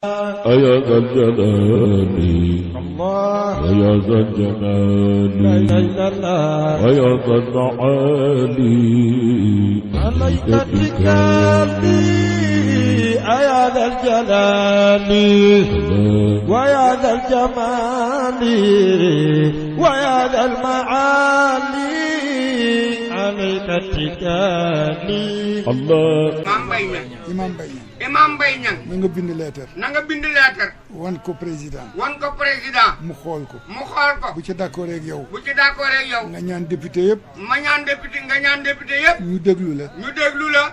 يا ذا الجلال ويا ذا الجلال ويا ذا المعالي عليك اتكالي يا ذا الجلال ويا ذا الجمال ويا ذا المعالي عليك اتكالي الله. Imam Mbaye Niang. Imam Mbaye Niang. na nga bind leetar. na nga bind leetar. wan ko président. wan ko président. mu xool ko. mu xool ko. bu ci d'accord ak yow. bu ci d'accord ak yow. nga ñaan député yëpp. ma ñaan député nga ñaan député yëpp. ñu déglu la. ñu déglu la.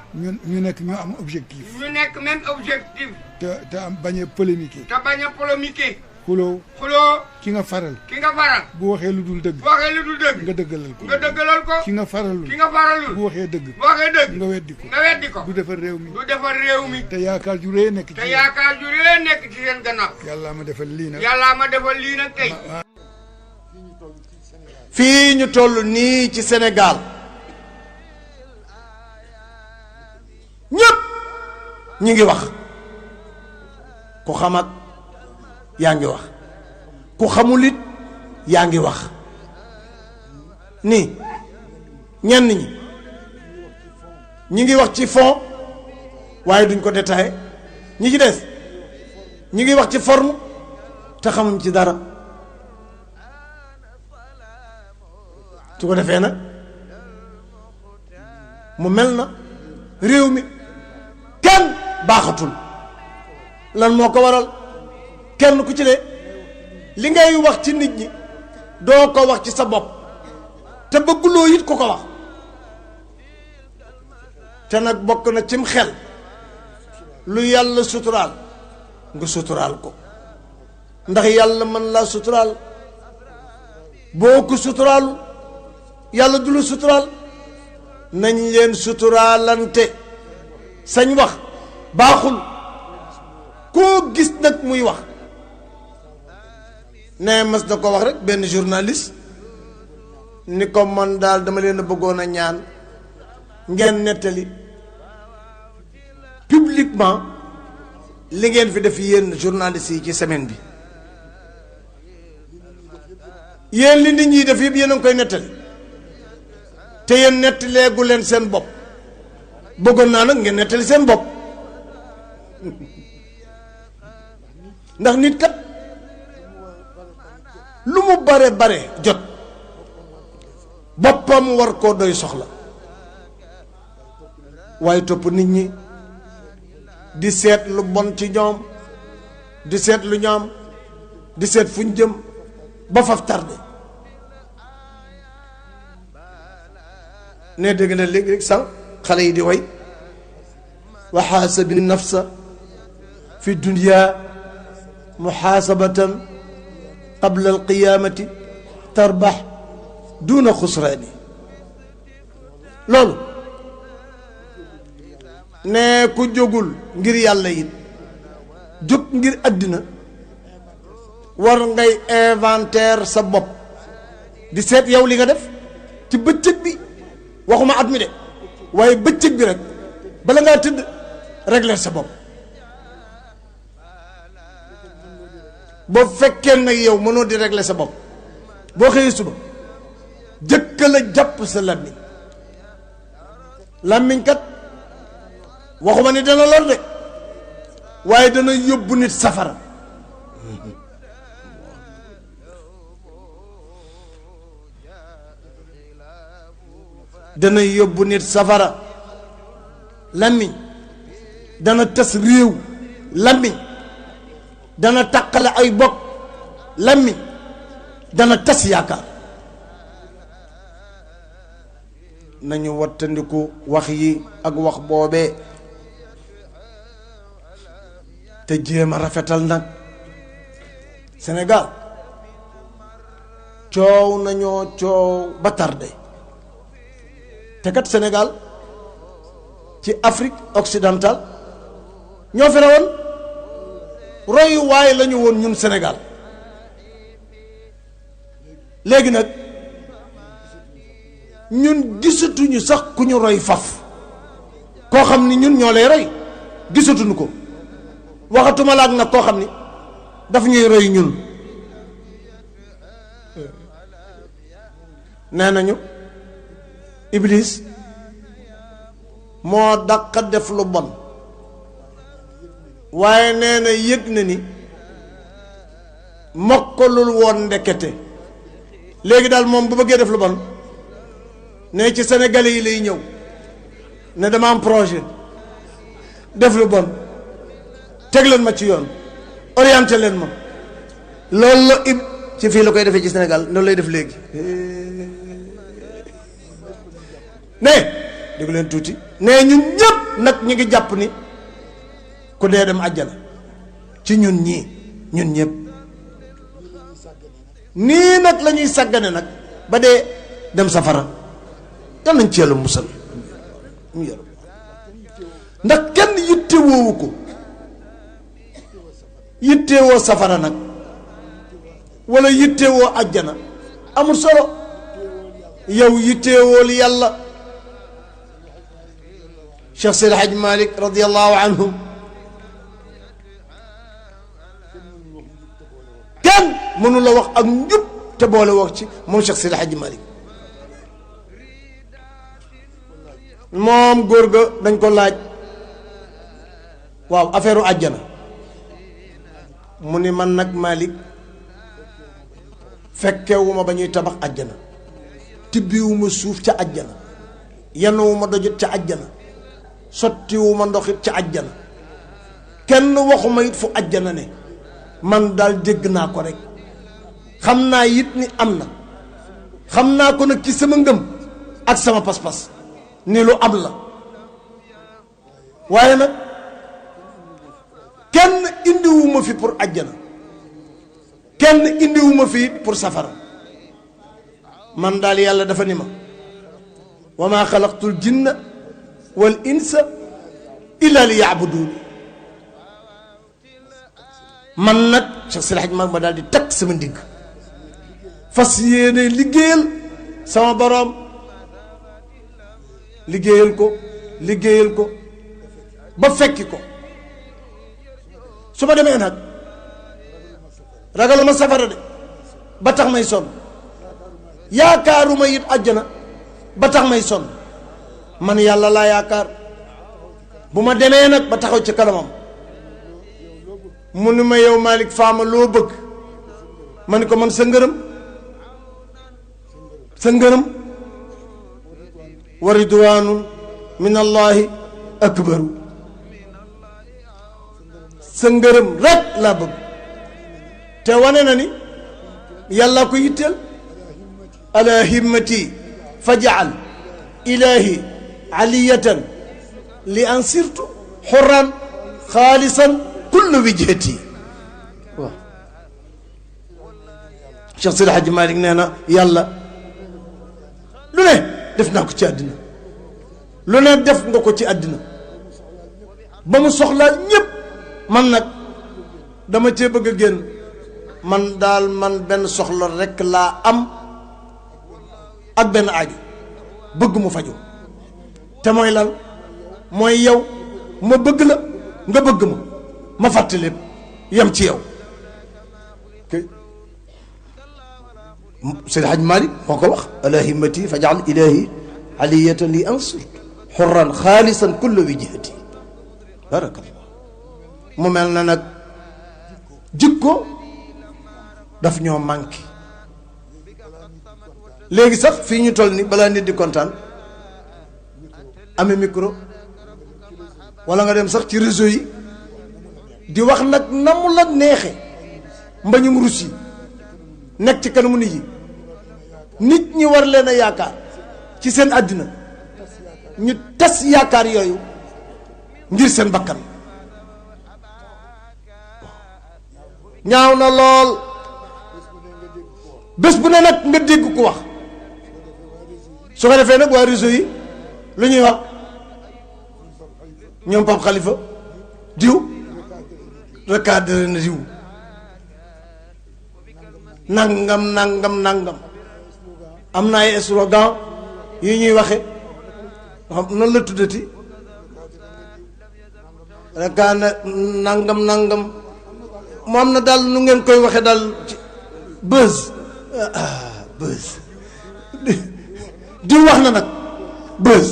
ñu nekk ñu am objectif. ñu nekk même objectif. te am bañ a polémiquer. te bañ a polémiquer. xuloo xuloo. ki nga faral. ki nga faral. bu waxee lu dul dëgg. bu waxee lu dul dëgg. nga dëggalal ko. nga dëggalal ko. ki nga faralul. ki nga faralul. bu waxee dëgg. bu waxee dëgg. nga weddi ko. nga weddi ko. du defar réew mi. du defar réew mi. te yaakaar ju rëy nekk ci. te yaakaar ju rëy nekk ci seen gannaaw. yàlla ma defal lii nag. yàlla ma defal lii nag tey. fii ñu toll nii ci Sénégal ñëpp ñi ngi wax ku xam ak yaa ngi wax ku xamul it yaa ngi wax ni ñenn ñi ngi wax ci fond waaye duñ ko détaillé ñi ci des ñi ngi wax ci forme te xamuñ ci dara su ko defee nag mu mel na réew mi kenn baaxatul lan moo ko waral kenn ku ci ne li ngay wax ci nit ñi doo ko wax ci sa bopp te bëgguloo it ku ko wax te nag bokk na cim xel lu yàlla suturaal nga suturaal ko ndax yàlla mën laa suturaal boo ko suturaalu yàlla du la suturaal nañ leen suturaalante sañ wax baaxul koo gis nag muy wax ne mas na ko wax rek benn journaliste ni ko man daal dama leen a bëggoon a ñaan ngeen nettali publiquement li ngeen fi def yéen journalistes yi ci semaine bi yéen li nit ñi def yëpp yéen a ngi koy nettali te yéen nettaleegu leen seen bopp bëggoon naa nag ngeen nettali seen bopp ndax nit kat lu mu bare bare jot boppam war koo doy soxla waaye topp nit ñi di seet lu bon ci ñoom di seet lu ñoom di seet fu ñu jëm ba faf tardé ne dégg na léegi rek sax xale yi di way wa xaasabi nafsa fi dunya muxaasabatan qabla alqiyamati tarbax duna xusraani loolu ne ku jógul ngir yàlla it jóg ngir àddina war ngay inventaire sa bopp di seet yow li nga def ci bëccëg bi waxuma at mi de waaye bëccëg bi rek bala ngaa tëdd régler sa bopp boo fekkee nag yow mënoo di régler sa bopp boo xëyee suba jëkka la jàpp sa làmmiñ làmmiñ kat waxuma ni dana lor de waaye dana yóbbu nit safara dana yóbbu nit safara làmmiñ dana tas réew làmmiñ dana taqale ay bokk làmmiñ dana tas yaakaar nañu wattandiku wax yi ak wax boobee te jéem a rafetal nag Sénégal coow nañoo coow ba tardé te kat Sénégal ci Afrique occidentale ñoo fi rawoon royuwaay la ñu woon ñun Sénégal léegi nag ñun gisatuñu sax ku ñu roy faf koo xam ni ñun ñoo lay roy gisatuñu ko waxatuma laak nag koo xam ni daf ñuy roy ñun. nee nañu Iblis moo daq def lu bon waaye nee na yëg na ni mokkalul woon ndekete léegi daal moom bu bëggee def lu bon ne ci Sénégalais yi lay ñëw ne dama am projet def lu bon teg leen ma ci yoon orienté leen ma loolu la ci fii la koy defee ci Sénégal loolu lay def léegi ne dégg leen tuuti ne ñun ñëpp nag ñu ngi jàpp ni ku dee dem àjjana ci ñun ñii ñun ñëpp nii nag la ñuy sàggane nag ba dee dem safara yal nañ ci yàlla musal ndax kenn yitte woowu ko yitte woo safara nag wala yitte woo àjjana amul solo yow yitte wool yàlla Cheikh Seydi Hadj Malick radiyallahu anhu kenn mënu la wax ak njub te boole wax ci moom Cheikh Seydi Hadj Malick moom góor ga dañ ko laaj waaw affaire u àjjana mu ni man nag Malick fekkewuma ba ñuy tabax àjjana tibbiwuma suuf ca àjjana yanuwuma dojut ca àjjana sottiwuma ndoxit ca àjjana kenn waxuma it fu àjjana ne man daal dégg naa ko rek xam naa it ni am na xam naa ko nag ci sama ngëm ak sama pas-pas ni lu am la waaye nag kenn indiwuma fi pour àjjana kenn indiwuma fi it pour safara man daal yàlla dafa ni ma wa maa xalaqtul jinna wal insa illa li yaabuduun man nag Cheikh Seydi Hadji Malick ma daal di takk sama ndigg fas yéene liggéeyal sama boroom liggéeyal ko ba fekki ko su ma demee nag ragaluma safara de ba tax may sonn yaakaaruma it àjjana ba tax may sonn man yàlla laa yaakaar bu ma demee nag ba taxaw ci kanamam mu ni ma yow Malick Fama loo bëgg ma ni ko man sa ngërëm wa ridwaanun min allahi akbaru sa ngërëm rek laa bëgg te wane na ni yàlla ko yitteel ala himmati fajal ilahi aliyatan li an sirtu xurran xaalisan kullu wijhati waaw Cheikh Seydi Hadji Malick nee na yàlla lu ne def naa ko ci àddina lu ne def nga ko ci àddina ba mu soxlaa ñépp man nag dama cee bëgg a génn man daal man benn soxla rekk laa am ak benn aajo bëgg mu faju te mooy lan mooy yow ma bëgg la nga bëgg ma fàtte lépp yem ci yow Seydi Hadji Malick moo ko wax ala himmati fajal ilahi aliyatan li ansur xurran xaalisan kullu wijhati barakallah mu mel na nag jikko daf ñoo manqué léegi sax fii ñu toll ni balaa nit di kontaan amee micro wala nga dem sax ci réseau yi di wax nag na mu la neexe mbañum rus yi nekk ci kanamu nit yi nit ñi war leen a yaakaar ci seen àddina ñu tas yaakaar yooyu ngir seen bakkan ñaaw na lool bés bu ne nag nga dégg ku wax su ko defee nag waa réseau yi lu ñuy wax ñoom Pape Khalifa diw recadré na diw nangam am na ay slogan yi ñuy waxe xam nan la tuddati rakaana nangam nangam moom na daal nu ngeen koy waxe daal bës bës di wax na nag bës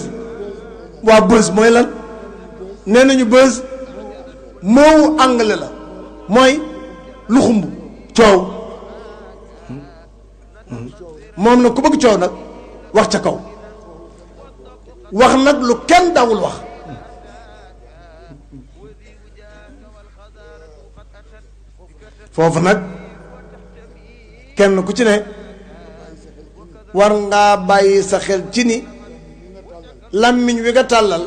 waa bës mooy lan nee nañu bës moowu anglais la mooy lu xumb coow moom na ku bëgg coow nag wax ca kaw wax nag lu kenn dawul wax foofu nag kenn ku ci ne war ngaa bàyyi sa xel ci ni làmmiñ wi nga tàllal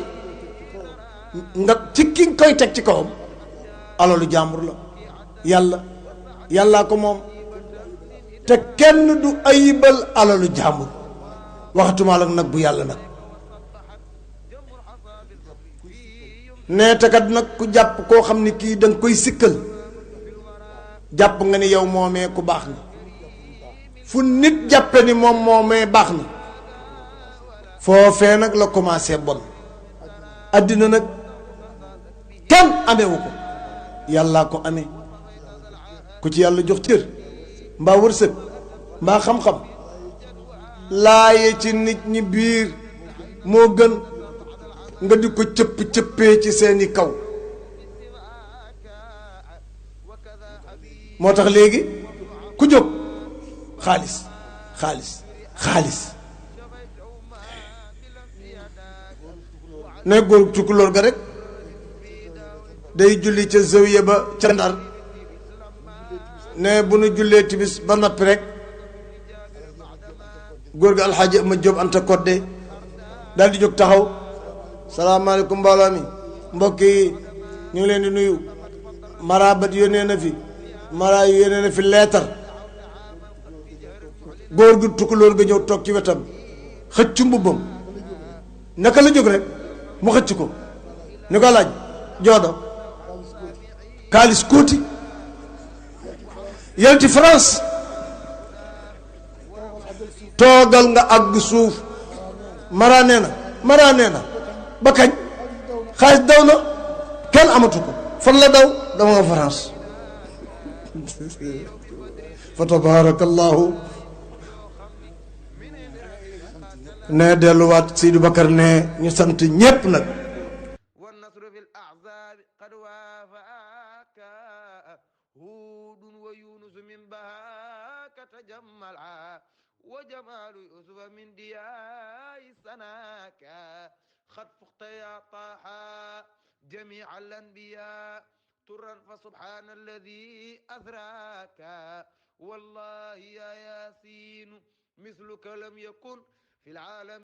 nga ci ki nga koy teg ci kawam alalu jàmbur la yàllaa ko moom te kenn du ayibal alalu jàmbur waxatuma la nag bu yàlla nag nee te kat nag ku jàpp koo xam ni kii da nga koy sikkal jàpp nga ni yow moomee ku baax na fu nit jàppe ni moom moomee baax na foofee nag la commencé bon addina nag kenn amewu ko yàllaa ko amee ku ci yàlla jox cër mbaa wërsëg mbaa xam-xam laaye ci nit ñi biir moo gën nga di ko cëppee ci seeni kaw moo tax léegi ku jóg xaalis ne góor tukulóor ga rek day julli ca zawiya ba ca Ndar ne bu nu jullee tibis ba noppi rek góor ga alxaaji ama Jóob Anta Kodde daal di jóg taxaw salaamaaleykum mbooloo mi mbokk yi ñu ngi leen di nuyu marabat yónnee na fi mara yónnee na fi leetar góor gu tukulóor ga ñëw toog ci wetam xëcc mbubbam naka la jóg rek mu xëcc ko ni ko laaj joodo kaalis kóoti yel ci France toogal nga àgg suuf mara nee na ba kañ xaalis daw na kenn amatu ko fan la daw dama nga France fa tabarakallahu ne delluwaat Seydou Bakar ne ñu sant ñépp nag والنصر في الأحزاب قد وافاك هود ويونس من بهاك تجملا وجمال يوسف من دياء سناك قد فقت يا طه جميع الأنبياء ترا فسبحان الذي أثراك والله يا ياسين مثلك لم يكن في العالم